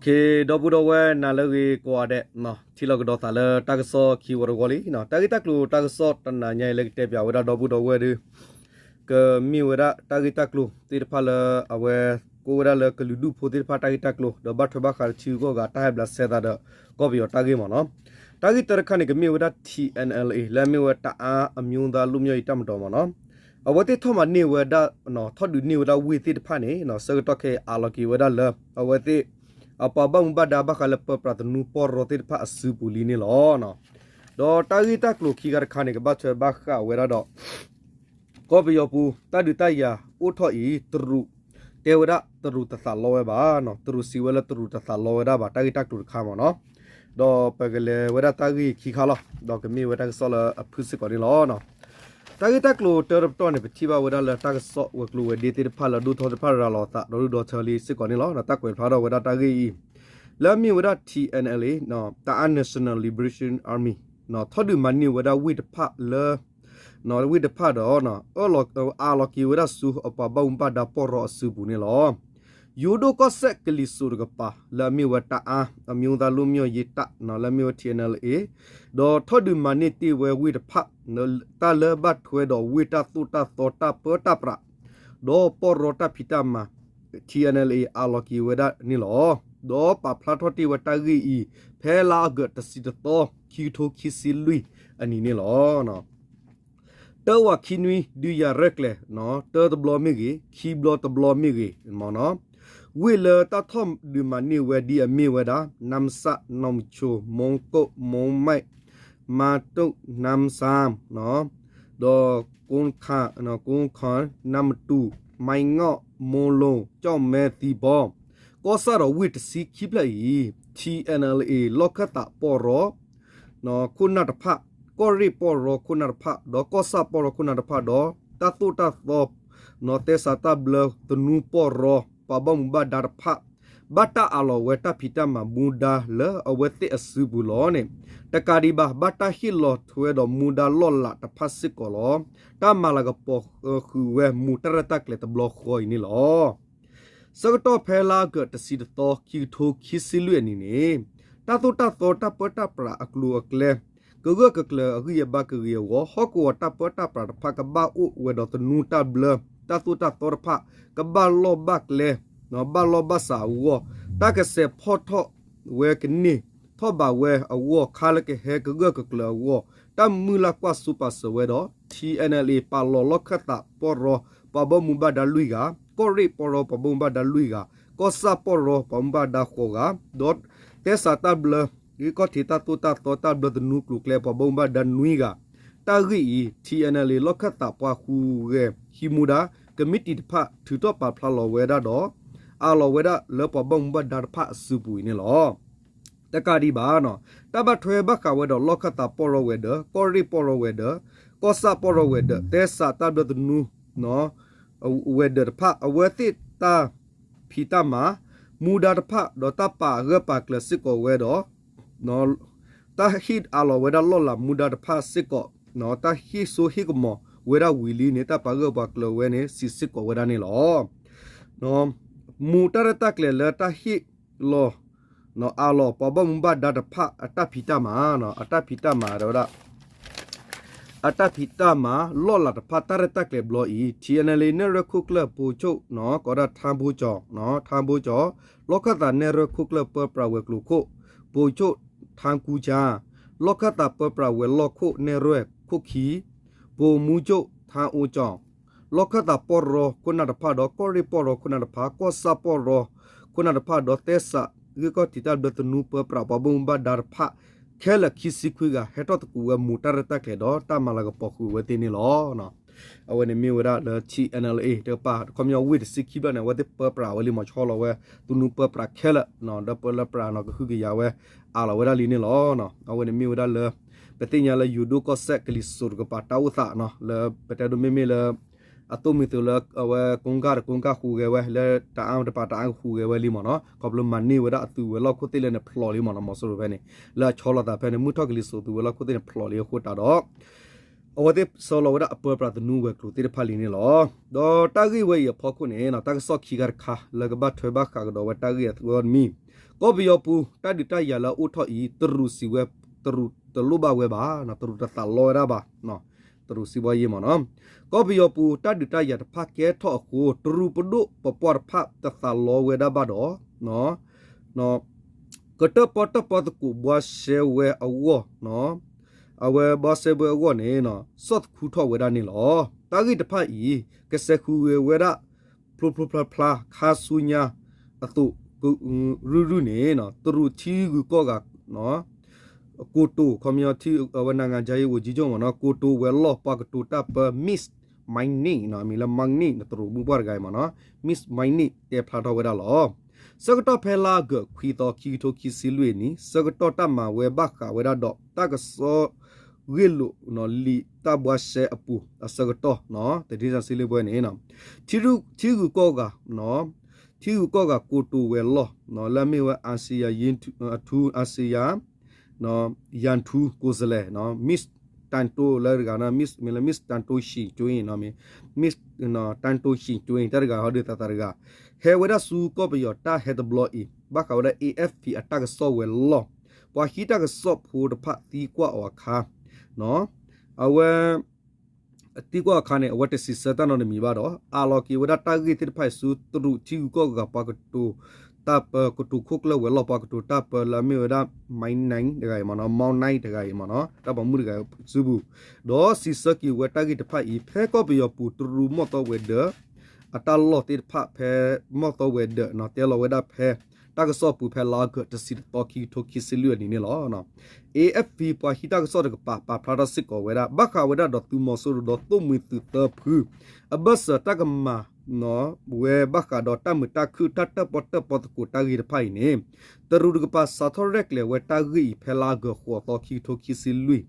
ဒီပုၢ်ဒီဝဲၢ်နၤလၢအဂ့ၤကိးဂၤဒဲး, ထံၣ်လိာ်ကဒီးသးလၢတၢ်ကစီၣ်ခံဝီတဝီလံ. တၢ်ဂ့ၢ်တၢ်ကျိၤတၢ်ကစီၣ်တနၤညါအံၤလၢကတဲပၠးဝဲဒၣ်ဒီပုၢ်ဒီဝဲၢ်ဒီး ကမ့ၢ်ဝဲဒၣ်တၢ်ဂ့ၢ်တၢ်ကျိၤသ့ၣ်တဖၣ်လၢအဝဲ ကိးဝဲဒၣ်လၢကလုာ်ဒူၣ်ဖိသ့ၣ်တဖၣ်တၢ်ဂ့ၢ်တၢ်ကျိၤ ဒီးဘၣ်ထွဲဘၣ်ဃးတထံဂီၢ်ဂၤတၢ်ဟဲဘျးစဲသးဒီး ကီၢ်ပယီၤတၢ်ဂ့ၢ်မ့ၢ်နီၤ. တၢ်ဂ့ၢ်တၢတခါန့ၣ် ကမ့ၢ်ဝဲဒၣ် ထံၣ်အဲၣ်အဲၣ်လ်အ့ လၢအမ့ၢ်ဝဲတအါအမျိုးသားလွတ်မြောက်ရေးတပ်မတော်မ့ၢ်နီၤ. အဝဲသ့ၣ်ထီၣ်မၤန့ၢ်ဝဲဒၣ် ထီၣ်ဒုးန့ၢ်ဝဲဒၣ်ဝ့ၢ်သ့ၣ်တဖၣ်န့ၣ် ဆၢကတီၢ်ခဲအံၤအးလီၤက့ၤဝဲဒၣ်လၢ အဝဲသ့ၣ် အပှၤဘၣ်မူဘၣ်ဒါဘၣ်ဃးလၢပၢပြးသနူပီၢ်ရီသ့ၣ်တဖၣ်အစုပူၤလံန့ၣ်လီၤ. ဒီးတၢ်ဂ့ၢ်တၢ်ကျိၤခံခါတခါန့ၣ် ကဘၣ်ထွဲဘၣ်ဃးဝဲဒၣ်ဒီး ကီၢ်ပယီၤပူၤ တၢ်ဒုးတၢ်ယၤအိၣ်ထီၣ်အံၤ တရူး တဲဝဲဒၣ်တရူးတသးလီဝဲဘၣ်, တရူးစံးဝဲလၢတရူးတသးလီဝဲဒၣ်ဘၣ် တၢ်ဂ့ၢ်တၢ်ကျိၤတခါမ့ၢ်နီၤ. ဒီးပကလဲၤဝဲဒၣ်တၢ်ဂ့ၢ်ခံခါလီၤ. ဒီးကမ့ၢ်ဝဲတၢ်ကစီၣ်လၢအဖုၣ်စ့ၢ်ကီးန့ၣ်လီၤ. တၢ်ဂ့ၢ်တၢ်ကျိၤတၢတပတီၢ်န့ၣ် ပထံၣ်ဘၣ်ဝဲဒၣ်လၢတၢ်ကစီၣ်ဝဲၤကျိၤဝဲၤဒ့သ့ၣ်တဖၣ်လၢဒိၣ်ထီၣ်သ့ၣ်တဖၣ်ရၤလီၤသးဒီးဒိၣ်ဒီထၢလံစ့ၢ်ကီးန့ၣ်လီၤ. တၢ်ကွဲးဖျါထီၣ်ဝဲဒၣ်တၢ်ဂ့ၢ်အံၤ လၢအမ့ၢ်ဝဲဒၣ် ထံၣ်အဲၣ်အဲၣ်လ်အ့ တအါ National Liberation Army ထီၣ်ဒုးမၤန့ၢ်ဝဲဒၣ်ဝ့ၢ်တဖၣ်လၢ ဝ့ၢ်တဖၣ်ဒီး အၢၣ်လီၤအးလီၤက့ၤဝဲဒၣ်ဆူအပှၤဘၣ်မူဘၣ်ဒါပီၢ်ရီအစုပူၤန့ၣ်လီၤ. ယိၤဒိၣ်ကီၢ်စဲၣ်ကလံၤစိးတကပၤ လၢအမ့ၢ်ဝဲတအါ အမျိုးသားလွတ်မြောက်ရေးတပ် လၢအမ့ၢ်ဝဲ ထံၣ်အဲၣ်အဲၣ်လ်အ့ ဒီးထီၣ်ဒုးမၤန့ၢ်တ့ၢ်ဝဲဝ့ၢ်တဖၣ် တၢ်လၢဘၣ်ထွဲဒီးဝ့ၢ်တၢ်သိၣ်တၢ်သီတၢ်ပၢတၢ်ပြး ဒီးပီၢ်ရီတၢ်ဖံးတၢ်မၤ ထံၣ်အဲၣ်အဲၣ်လ်အ့ အးလီၤက့ၤဝဲဒၣ်န့ၣ်လီၤ. ဒီးပာ်ဖျါထီၣ်တ့ၢ်ဝဲတၢ်ဂ့ၢ်အံၤ ဖဲလါအီကူးတဆံတသီ ခံကထိခံဆံလွံၢ်အနံၤန့ၣ်လီၤ. တၢဝးခံနွံ ဒုးယၤရဲၣ်ကျဲၤ တၢတဘျီမ့ၢ်ဂ့ၤ ခံဘျီတဘျီမ့ၢ်ဂ့ၤမ့ၢ်နီၤ, ဝ့ၢ်လၢတၢ်ထီၣ်ဒုးမၤန့ၢ်ဝဲဒ်အမ့ၢ်ဝဲဒၣ် နါမဆး နီၢ်မဆိ မိကၢၣ် မိမဲၣ် မၤတိၣ် နါမဆါ ဒီး ကိခါ နါမတူၢ် မံငီၣ် မိလိၤ ကၠီၣ်မဲ သံဘီ ကီၢ်ဆၣ်ဒီးဝ့ၢ်တဆံခံဖျၢၣ်အံၤ ထံၣ်အဲၣ်အဲၣ်လ်အ့ လီၢ်ခၢၣ်သးပီၢ်ရီ ခိၣ်နၢ်တဖၣ်, ကီၢ်ရ့ၣ်ပီၢ်ရီခိၣ်နၢ်တဖၣ် ဒီးကီၢ်ဆၣ်ပီၢ်ရီခိၣ်နၢ်တဖၣ် ဒီးတၢ်သိၣ်တၢ်သီ သဲစးတၢ်ဘျၢသနူပီၢ်ရီ ပှၤဘၣ်မူဘၣ်ဒါတဖၣ် ဘၣ်တၢ်အးလီၤဝဲတၢ်ဖံးတၢ်မၤမူဒါလၢအဝဲသ့ၣ်အစုပူၤလီၤန့ၣ် တကးဒံးဘၣ် ဘၣ်တၢ်ဟ့ၣ်လီၤထွဲဒီးမူဒါလီၢ်လၤတဖၣ်စ့ၢ်ကီးလီၤ. တၢ်မၤလၤကပီၤဃုာ်ဝဲမူးတၢ်ရဲၣ်တၢ်ကျဲၤတဘျီဃီအံၤန့ၣ်လီၤ. ဆၢကတီၢ်ဖဲလါအီကူးတဆံတသီ ခံကထိခံဆံလွံၢ်အနံၤန့ၣ် တၢ်သိၣ်တၢ်သီတၢ်ပၢတၢ်ပြးအကျိၤအကျဲ ကဂၢၢ်ကကျၢၤအဂံၢ်အဘါကဂ့ၤအဂီၢ် ဟီၣ်ကဝီၤတၢ်ပၢတၢ်ပြးတဖၣ်ကဘၣ်အိၣ်ဝဲဒီးသနူတၢ်ဘျၢ တၢ်သိၣ်တၢ်သီတဖၣ် ကဘၣ်လီၢ်ဘၣ်ကျဲ ဘၣ်လီၢ်ဘၣ်စးအဂီၢ် တၢ်ကစဲးဖီၣ်ထီၣ်ဝဲကန့ၢ်ထီၣ်ဘးဝဲအဂီၢ် ခါလၢကဟဲကဂၢၢ်ကကျၢၤအဂီၢ် တၢ်မုၢ်လၢ်ကွၢ်စိပာ်စၢၤဝဲဒီး ထံၣ်အဲၣ်အဲၣ်လ်အ့ ပာ်လီၤလီၢ်ခၢၣ်သးပီၢ်ရီ ပှၤဘၣ်မူဘၣ်ဒါလွံၢ်ဂၤ, ကီၢ်ရ့ၣ်ပီၢ်ရီပှၤဘၣ်မူဘၣ်ဒါလွံၢ်ဂၤ, ကီၢ်ဆၣ်ပီၢ်ရီပှၤဘၣ်မူဘၣ်ဒါဃိးဂၤ, ဒီးသဲစးတၢ်ဘျၢ ဂ့ၢ်ကီၢ်ထံးတၢ်သိၣ်တၢ်သီတၢ်ဘျၢသနူကျိၤကျဲပှၤဘၣ်မူဘၣ်ဒါနွံဂၤ, တၢ်ဂ့ၢ်အံၤ ထံၣ်အဲၣ်အဲၣ်လ်အ့ လီၢ်ခၢၣ်သးပှၤဟူးဂဲၤဟံးမူဒါ ကမံးတံာ်တဖၣ် ထုးထီၣ်ပာ်ဖျါလီၤဝဲဒၣ်ဒီး အးလီၤဝဲဒၣ်လၢပှၤဘၣ်မူဘၣ်ဒါတဖၣ်အစုပူၤအံၤန့ၣ်လီၤ. တကးဒံးဘၣ် တၢ်ဘၣ်ထွဲဘၣ်ဃးဝဲဒီးလီၢ်ခၢၣ်သးပီၢ်ရီဝဲၤဒၢး, ကီၢ်ရ့ၣ်ပီၢ်ရီဝဲၤဒၢး, ကီၢ်ဆၣ်ပီၢ်ရီဝဲၤဒၢး, သဲစးတၢ်ဘျၢသနူ ဝဲၤဒၢးတဖၣ် အဝဲသ့ၣ်တၢ်ဖံးတၢ်မၤ မူဒါတဖၣ် ဒီးတၢ်ပာ်ဂၢၢ်ပာ်ကျၢၤစ့ၢ်ကီးဝဲဒီး တၢ်ဟ့ၣ်အးလီၤဝဲဒၣ်လီၢ်လၤမူဒါတဖၣ်စ့ၢ်ကီး တၢ်ဟ့ၣ်စိဟ့ၣ်ကမီၤဝဲဒၣ်ဝံၤလံန့ၣ် တၢ်ပာ်ဂၢၢ်ပာ်ကျၢၤဝဲန့ၣ် စံးစ့ၢ်ကီးဝဲဒၣ်န့ၣ်လီၤ. မူးတၢ်ရဲၣ်တၢ်ကျဲၤလၢတၢ်ဟ့ၣ်လီၤ အးလီၤပှၤဘၣ်မူဘၣ်ဒါတဖၣ်အတၢ်ဖံးတၢ်မၤ အတၢ်ဖံးတၢ်မၤဝဲဒၣ် အတၢ်ဖံးတၢ်မၤလီၢ်လၤတဖၣ်တၢ်ရဲၣ်တၢ်ကျဲၤဘျီအံၤ ထံၣ်အဲၣ်အဲၣ်လ်အ့ နဲၣ်ရွဲၣ်ခိၣ်ကျၢၢ်ပိၤဆိၣ် ကိးဒၣ်ထါဘိကၠီၤ ထါဘိကၠီၤ လီၢ်ခၢၣ်သးနဲၣ်ရွဲၣ်ခိၣ်ကျၢၢ်ပၢပြးဝဲၤကျိၤခိၣ် ပိၤဆိၣ်ထါကူကၠါ လီၢ်ခၢၣ်သးပၢပြးဝဲၤလီၢ်ခိၣ်နဲၣ်ရွဲၣ်ခိၣ်ခံ ပိၤမူကၠိၣ်ထါအိကၠီၤ လီၢ်ခၢၣ်သးပီၢ်ရီခိၣ်နၢ်တဖၣ်ဒီး ကီၢ်ရ့ၣ်ပီၢ်ရီခိၣ်နၢ်တဖၣ် ကီၢ်ဆၣ်ပီၢ်ရီခိၣ်နၢ်တဖၣ်ဒီး သဲစးဂ့ၢ်ကီၢ်ထံးတၢ်ဘျၢသနူပၢပြးပှၤဘၣ်မူဘၣ်ဒါတဖၣ် ခဲလၢာ်ခံဆံခွံဂၤ ဟဲထီၣ်သကိးဝဲမူးတၢ်ရဲၣ်တၢ်ကျဲၤဒီးတၢ်မၤလၤကပီၤဃုာ်ဝဲသ့ၣ်န့ၣ်လီၤ. အဝဲန့ၣ်မ့ၢ်ဝဲဒၣ်လၢ ထံၣ်အဲၣ်အဲၣ်လ်အ့ တကပၤ တခီပညီဝ့ၢ်တဆံခံဖျၢၣ်န့ၣ် အဝဲသ့ၣ်ပၢပြးဝဲလံမး ဆီလီၤဝဲ သနူပၢပြးခဲလၢာ် ဒီးပၢလၢပြးနီၤ ကဟုကယာ်ဝဲ အးလီၤဝဲဒၣ်လံန့ၣ်လီၤ. အဝဲန့ၣ်မ့ၢ်ဝဲဒၣ်လၢ ပသ့ၣ်ညါလၢယိၤဒိၣ်ကီၢ်စဲၣ်ကလံၤစိးတကပၤတၢ်အိၣ်သးနီၤ လၢပတဲဒိးမ့မ့ၢ်လၢ အသိးမံၤသိးလၢအဝဲကိးကၢ်တကိးကၢ်ဟူးဂဲၤဝဲ လၢတအါတပၤတအါဟူးဂဲၤဝဲလံမးနီၤ ခီဖျိမၤန့ၢ်ဝဲဒၣ်အသုးဝဲၤလီၢ်ခိၣ်သ့ၣ်လၢန့ၣ်ဖျိးလံမးနီၤ မီၤစိရိၤဖဲန့ၣ် လၢအဆီလီၤသးဖဲန့ၣ် မုၢ်ထီၣ်ကလံၤစိးသုးဝဲၤလီၢ်ခိၣ်သ့ၣ်န့ၣ် ဖျိးလံအဃိသတးဒီး အဝဲသ့ၣ်ဆှၢလီၤဝဲဒၣ်အပၢပြးသနူဝဲၤကျိၤသ့ၣ်တဖၣ်လံန့ၣ်လီၤ. ဒီးတၢ်ဂ့ၢ်ဝဲအံၤအဖီခိၣ်န့ၣ် တၢ်ကစီၣ်ခံခါတခါလၢကဘၣ်ထွဲဘၣ်ဃးကဒီးဝဲတၢ်ဂ့ၢ်အသဝီတမံၤ, ကီၢ်ပယီၤပူၤ တၢ်ဒုးတၢ်ယၤလၢအအိၣ်ထီၣ်အံၤ တရူးစံးဝဲ တရူးတလိၣ်ဘၣ်ဝဲဘၣ်, တရူးတသးလီဝဲဒၣ်ဘၣ်, တရူးစံးဘီယ့မ့ၢ်နီၤ. ကီၢ်ပယီၤပူၤ တၢ်ဒုးတၢ်ယၤတဖၣ်ကဲထီၣ်အဃိ တရူးပဒိၣ်ပပှၢ်တဖၣ်တသးလီဝဲဒၣ်ဘၣ်ဒီး ကတၢၢ်ပီၣ်တၢၣ်ပီၣ်သကိးဘှါရှဲဝဲအဂီၢ်, အဝဲဘှါရှဲဝဲအဂီၢ်န့ၣ် ဆီၣ်သခူထီၣ်ဝဲဒၣ်န့ၣ်လီၤ. တၢ်ဂ့ၢ်တဖၣ်အံၤ ကစဲးဃုာ်ဝဲဒၣ် ဖျိဖျိဖျါဖျါ ခါဆူညါအသိး ရုၢ်ရုၢ်န့ၣ် တရူးထံဂုၤကီၢ်ဂၤ ကိတိာ် ခီပညီ အဝဲ နိုင်ငံခြားရေးဝန်ကြီးချုပ် မ့ၢ်နီၤ ကိတိာ်ဝဲၤလီၢ်ပှၤကတိၤတၢ်ပၢ Miss Magnet နီၤ မံၤလၢ Magnet တရူးမုၢ်ပှၢ်တဂၤအံၤမ့ၢ်နီၤ Miss Magnet တဲဖျါထီၣ်ဝဲဒၣ်လီၤ. ဆၢကတီၢ်ဖဲလါအီကူးခွံသီ ခံကထိခံဆံလွံၢ်အနံၤ ဆၢကတီၢ်တၢ်မၤဝဲဘၣ်ဃးဝဲဒၣ်ဒီး တၢ်ကစီၣ်ဂ့ၢ်လိာ် လံာ်တၢ်ဘှါရှဲအပူၤအဆၢကတီၢ် သဒံစၢ်စံလ့ဘွဲန့ၣ် ထံဂုၤကီၢ်ဂၤ ထံဂုၤကီၢ်ဂၤကိတိာ်ဝဲၤလီၢ် လၢအမ့ၢ်ဝဲ အၣ်စံယၤထူ အၣ်စံယၤ ယၤထူ ကိးစလဲ Miss တၢ်တိ လၢတဂၤ Miss မ့ၢ်လၢ Miss တၢ်တိ ၡံၣ်ကၠွ့ နီၤ Miss တၢ်တိ ၡံၣ်ကၠွ့ တၢ်တဂၤဟီဒုးသးသးတဂၤ ဟဲဝဲဒၣ်ဆူကီၢ်ပယီၤတၢ်ဟဲတဘျီအံၤ ဘၣ်ဃးဝဲဒၣ် AFP အတၢ်ကစီၣ်ဝဲၤလီၢ် ပှၤဟံးတၢ်ကစီၣ်ဖိတဖၣ်သံကွၢ်အီၤအခါ အဝဲ သံကွၢ်အခါန့ၣ် အဝဲတစံးဆၢတၢ်နီတမံၤဘၣ်ဒီး အးလီၤက့ၤဝဲဒၣ်တၢ်ဂ့ၢ်သ့ၣ်တဖၣ်အံၤဆူတရူးထံဂုၤကီၢ်ဂၤပှၤကတိၤတၢ်ပၢ ကတိၤခိၣ်ကျၢၢ်ဝဲၤလီၢ်ပှၤကတိၤတၢ်ပၢလၢအမ့ၢ်ဝဲဒၣ် Mao Ning တဂၤအံၤမ့ၢ်နီၤ Mao Ning တဂၤအံၤမ့ၢ်နီၤ တၢ်ပိာ်မုၣ်တဂၤအံၤစုပူၤ ဒီးစံးဆၢက့ၤဝဲတၢ်ဂ့ၢ်တဖၣ်အံၤ ဖဲကီၢ်ပယီၤပူၤတရူးမီၢ်သီဝဲၤဒၢး အတၢ်လီၢ်သ့ၣ်တဖၣ်ဖဲမီၢ်သီဝဲၤဒၢးနီၤ တဲလီၤဝဲဒၣ်ဖဲ တၢ်ကစီၣ်ပူၤဖဲလါအီကူးတဆံတသီ ခံကထိခံဆံလွံၢ်အနံၤန့ၣ်လီၤ. AFP ပှၤဟံးတၢ်ကစီၣ်တကပၤ ပာ်ဖျါထီၣ်စ့ၢ်ကီးဝဲဒၣ် ဘၣ်ဃးဝဲဒၣ်ဒီးသုးမီၤစိရိၤဒီးသိၣ်မှံၤသုးသၢဖု အဘၢၣ်စၢၤတၢ်ကမၤ ဝဲဘၣ်ဃးဒီးတၢ်မုာ်တၢ်ခုၣ် တၢ်တၢၣ်ပီၣ်တၢၣ်ပီသကိးတၢ်ဂ့ၢ်တဖၣ်အံၤန့ၣ် တရူးတကပၤစးထီၣ်ရဲၣ်ကျဲၤဝဲတၢ်ဂ့ၢ်အံၤ ဖဲလါအီကူးဃိးသီ ခံကထိခံဆံလွံၢ်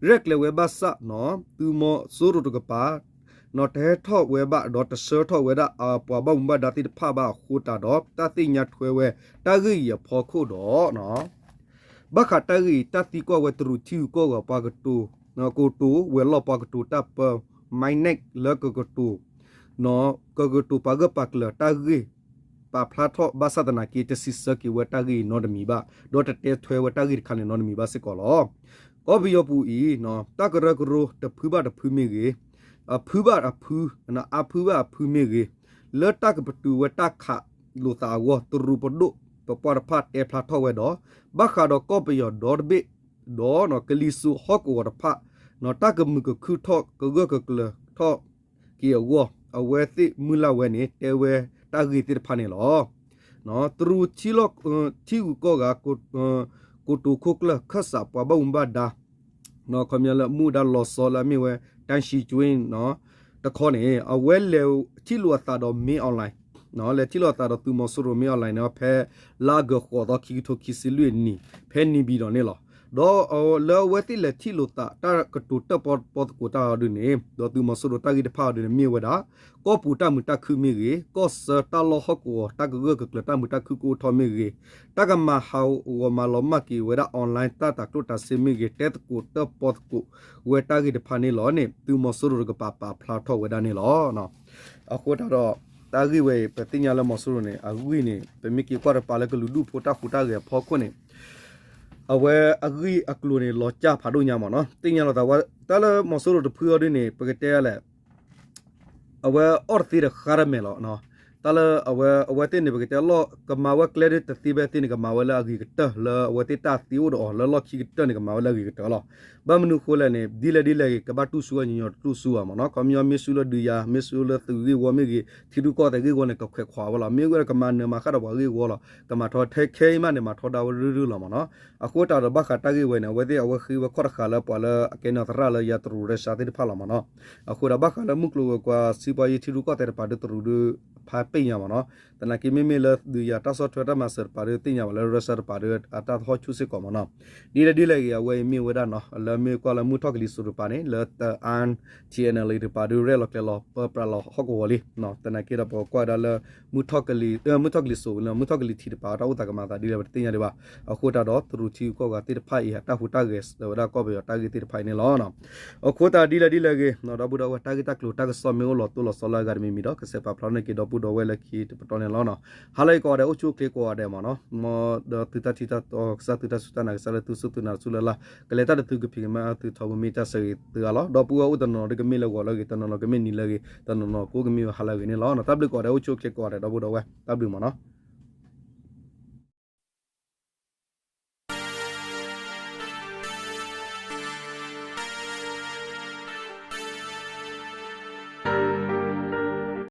ရဲၣ်ကျဲၤဝဲဘၣ်ဆၣ်နီၤ သုးမီၤစိရိၤတကပၤ နီၤတဟဲထီၣ်ဝဲဘၣ် ဒီးတဆှၢထီၣ်ဝဲဒၣ်အပှၤဘၣ်မူဘၣ်ဒါသ့ၣ်တဖၣ်ဘၣ်အဃိသတးဒီး တၢ်သ့ၣ်ညါထွဲဝဲတၢ်ဂ့ၢ်အံၤအဖီခိၣ်ဒီး ဘၣ်ဃးတၢ်ဂ့ၢ်အံၤ တၢ်သံကွၢ်ဝဲတရူးထံဂုၤကီၢ်ဂၤပှၤကတိၤ ကိတိာ်ဝဲၤလီၢ်ပှၤကတိၤတၢ်ပၢ Mao Ning လၢကကတိၤ ကကတိၤပာ်ဂၢၢ်ပာ်ကျၢၤတၢ်ဂ့ၢ် ပာ်ဖျါထီၣ်ဘၣ်ဆၣ်သနာ်က့ တစံးဆၢက့ၤဝဲတၢ်ဂ့ၢ်အံၤနီတမံၤဘၣ် ဒီးတတဲထွဲဝဲတၢ်ဂ့ၢ်တခါန့ၣ်နီတမံၤဘၣ်စ့ၢ်ကီးလီၤ. ကီၢ်ပယီၤပူၤအံၤ တၢ်ကရၢကရိတဖုဘၣ်တဖုမ့ၢ်ဂ့ၤ အဖုဘၣ်အဖု အဖုဘၣ်အဖုမ့ၢ်ဂ့ၤ လၢတၢ်ကပတုာ်ဝဲတၢ်ခးလိာ်သးအဂီၢ် တရူးပဒိၣ်ပပှၢ်တဖၣ်တဲဖျါထီၣ်ဝဲဒီး ဘၣ်ဃးဒီးကီၢ်ပယီၤဒီတဘ့ၣ် ဒီးကလံၤစိးဟီၣ်ကဝီၤတဖၣ် တၢ်ကမုာ်ကခုၣ်ထီၣ်ကဂၢၢ်ကကျၢၤထီၣ်က့ၤအဂီၢ် အဝဲသ့ၣ်မုၢ်လၢ်ဝဲန့ၣ် တဲဝဲတၢ်ဂ့ၢ်သ့ၣ်တဖၣ်န့ၣ်လီၤ. တရူးထံလီၢ် ထံဂုၤကီၢ်ဂၤ ကိတိာ်ခိၣ်ကျၢၢ်ခၢၣ်စးပှၤဘၣ်မူဘၣ်ဒါ ခီပညီလၢမူဒါလီၤဆီလၢအမ့ၢ်ဝဲ တၢ်ၡံၣ်ကၠွ့ တခီန့ၣ် အဝဲလဲၤထံၣ်လိာ်အသးဒီး မင်းအောင်လှိုင် လဲၤထံၣ်လိာ်အသးဒီးသုးမီၤစိရိၤ မင်းအောင်လှိုင် န့ၣ် ဖဲလါအီကူးဃိးသီ ခံကထိခံဆံလွံၢ်အနံၤ ဖဲနေပြည်တော်န့ၣ်လီၤ. ဒီးလၢအဝဲသ့ၣ်လဲၤထံၣ်လိာ်သး တၢ်ကတိၤတၢၣ်ပီၣ်တၢၣ်ပီသကိးတၢ်အီၤဒုန့ၣ် ဒီးသုးမီၤစိရိၤတၢ်ဂ့ၢ်တဖၣ်အီၤဒုန့ၣ် မ့ၢ်ဝဲဒၣ် ကီၢ်ပူၤတၢ်မုာ်တၢ်ခုၣ်မ့ၢ်ဂ့ၤ, ကီၢ်ဆၢတၢ်လီၢ်ဟီၣ်ကဝီၤ တၢ်ကဂၢၢ်ကကျၢၤတၢ်မုာ်တၢ်ခုၣ်ကအိၣ်ထီၣ်မ့ၢ်ဂ့ၤ, တၢ်ကမၤဟးဂီၤမၤလီၤမၢ်က့ၤဝဲဒၣ် online တၢ်တၤကျိၣ်တၤစ့မ့ၢ်ဂ့ၤ, တဲသကိးတၢၣ်ပီသကိးဝဲတၢ်ဂ့ၢ်တဖၣ်န့ၣ်လီၤန့ၣ် သုးမီၤစိရိၤတကပၤပာ်ဖျါထီၣ်ဝဲဒၣ်န့ၣ်လီၤ. အဃိသတးဒီး တၢ်ဂ့ၢ်ဝဲအံၤ ပသ့ၣ်ညါလၢမီၤစိရိၤန့ၣ် အဂံၢ်န့ၣ် ပမ့ၢ်က့ၤကွၢ်တပၤလၢကလုာ်ဒူၣ်ဖိတၢ်ဟူးတၢ်ဂဲၤအဖီခိၣ်န့ၣ် အဝဲအဂံၢ်အကျိၤန့ၣ် လီၤကၢ်ဖးဒိၣ်ညါမ့ၢ်နီၤ. သ့ၣ်ညါလီၤသးဝဲ တၢ်လၢမီၤစိရိၤတဖုအီၤဒ်န့ၣ် ပကတဲလဲၣ် အဝဲအီၣ်တသ့တဃါတမဲာ်လီၤ. တၢ်လၢအဝဲ အဝဲသ့ၣ်န့ၣ် ပကတဲလီၤ ကမၤဝဲကျဲဒ်တသ့ဖဲသ့ၣ်န့ၣ် ကမၤဝဲလၢအဂ့ၤကတၢၢ် လၢအဝဲသ့ၣ်တၢ်သ့အိၣ်ဒီးအီၤ လၢလီၢ်ခံကတၢၢ်န့ၣ် ကမၤဝဲလၢအဂ့ၤကတၢၢ်လီၤ. ဘၣ်မနုၤအဃိလဲၣ်န့ၣ် ဒ်လဲၣ်ဒ်လဲၣ်ဂ့ၤ ကဘၣ်တူၢ်ဆူၣ်ဝဲညီညီတတူၢ်ဆူၣ်ဘၣ်မ့ၢ်နီၤ. ခီပညီမ့ၢ်ဆူၣ်လၢဒုးယၤ မ့ၢ်ဆူၣ်လၢသုးဂ့ၢ်ဝီမ့ၢ်ဂ့ၤ ထံရူၢ်ကီၢ်သဲးဂ့ၢ်ဝီန့ၣ် ကခွဲးခွါဝဲလီၤ. မ့ၢ်ဝဲကမၤနၢၤမၤဃၣ်ဒီးပှၤဂ့ၢ်ဝီလီၤ. ကမၤထီထဲခဲအံၤမးန့ၣ် မၤထီဒါဝဲရုၢ်ရုၢ်လီၤမ့ၢ်နီၤ. အဃိသတးဒီးဘၣ်ဃးတၢ်ဂ့ၢ်ဝဲန့ၣ် အဝဲသ့ၣ်အဝဲဃ့ဝဲခီၣ်တဃာ်လၢပှၤလၢအကဲနီၢ်သရၣ်လၢယၤတရူး Russia သ့ၣ်တဖၣ်လီၤမ့ၢ်နီၤ. အဃိဒီးဘၣ်ဃးလၢမုၢ်ကျိၤဝဲၤကွာ် စံးပှၤယံၤထံရူၢ်ကီၢ်သဲးတပၤဒုးတရူးဒုး ဖးပ့ၣ်ညါမ့ၢ်နီၤ. သနာ်က့မ့မ့ၢ်လၢဒုးယၤတၢ်ဆီၣ်ထွဲတၢ်မၤစၢၤတပၤဒီး သ့ၣ်ညါဘၣ်လၢ Russia တပၤဒီး အတၢ်ဟီၣ်ဆူၣ်စ့ၢ်ကီးမ့ၢ်နီၤ. ဒ်လဲၣ်ဒ်လဲၣ်ဂ့ၤ အဝဲအံၤမ့ၢ်ဝဲဒၣ်နီၤ လၢမ့ၢ်ကွၢ်လၢမုၢ်ထီၣ်ကလံၤစိးတပၤန့ၣ် လၢတအၣ် TNLA တပၤဒီး ရဲၣ်လီၤကျဲၤလီၤ ပၢပြးလီၤဟီၣ်ကဝီၤလံ. သနာ်က့ဒီးပကွၢ်ဝဲဒၣ်လၢ မုၢ်ထီၣ်ကလံၤ မုၢ်ထီၣ်ကလံၤစိး မုၢ်ထီၣ်ကလံၤထံးတပၤ တၢ်အိၣ်သးကမၤသးဒ်လဲၣ် ပတသ့ၣ်ညါဒံးဘၣ်. အဃိသတးဒီး တရူးထံဂုၤကီၢ်ဂၤသ့ၣ်တဖၣ်အံၤ အတၢ်ဟူးတၢ်ဂဲၤစၢၤဝဲဒၣ်ကီၢ်ပယီၤတၢ်ဂ့ၢ်သ့ၣ်တဖၣ်အံၤန့ၣ်လီၤ. အဃိသတးဒ်လဲၣ်ဒ်လဲၣ်ဂ့ၤ ဒီပုၢ်ဒီဝဲၢ် တၢ်ဂ့ၢ်တၢ်ကျိၤတၢ်ကစီၣ်မ့ၢ်အိၣ်လီၤတိၢ်လီၤဆီလၢအဂၤတမံၤမံၤဒီး ကစဲးပာ်ဖျါန့ၢ်က့ၤဒီပုၢ်ဒီဝဲၢ်လၢခံတပတီၢ်န့ၣ်လီၤ. ဟါလၢအဂ့ၤကိးဂၤဒဲး အိၣ်ဆူၣ်အိၣ်ချ့ကိးဂၤဒဲးမ့ၢ်နီၤ. မ်ဒီးသုတၢ်ထံၣ်တၢ်တီ ကစၢ်သုတၢ်စူၢ်တၢ်နာ် ကစၢ်လၢသုစူၢ်သုနာ်တစူၢ်လၢ်လၢ် ကလဲၤတၢ်တသုကဖံးကမၤသုထီဘိမ့ၢ်တၢ်ဆၢဂ့ၤသုအါလီၤ. ဒီပုၢ်ဝဲၢ်အိၣ်တနီၤနီၤဒီးကမ့ၢ်လၢဂီၤလၢအဂ့ၤ တနီၤနီၤကမ့ၢ်နံၤလၢအဂ့ၤ တနီၤနီၤကအိၣ်ကမ့ၢ်ဝဲဟါလၢအဂ့ၤန့ၣ်လီၤ. တၢ်ဘျုးကိးဂၤဒဲး အိၣ်ဆူၣ်အိၣ်ချ့ကိးဂၤဒဲး ဒီပုၢ်ဒီဝဲၢ် တၢ်ဘျုးမ့ၢ်နီၤ.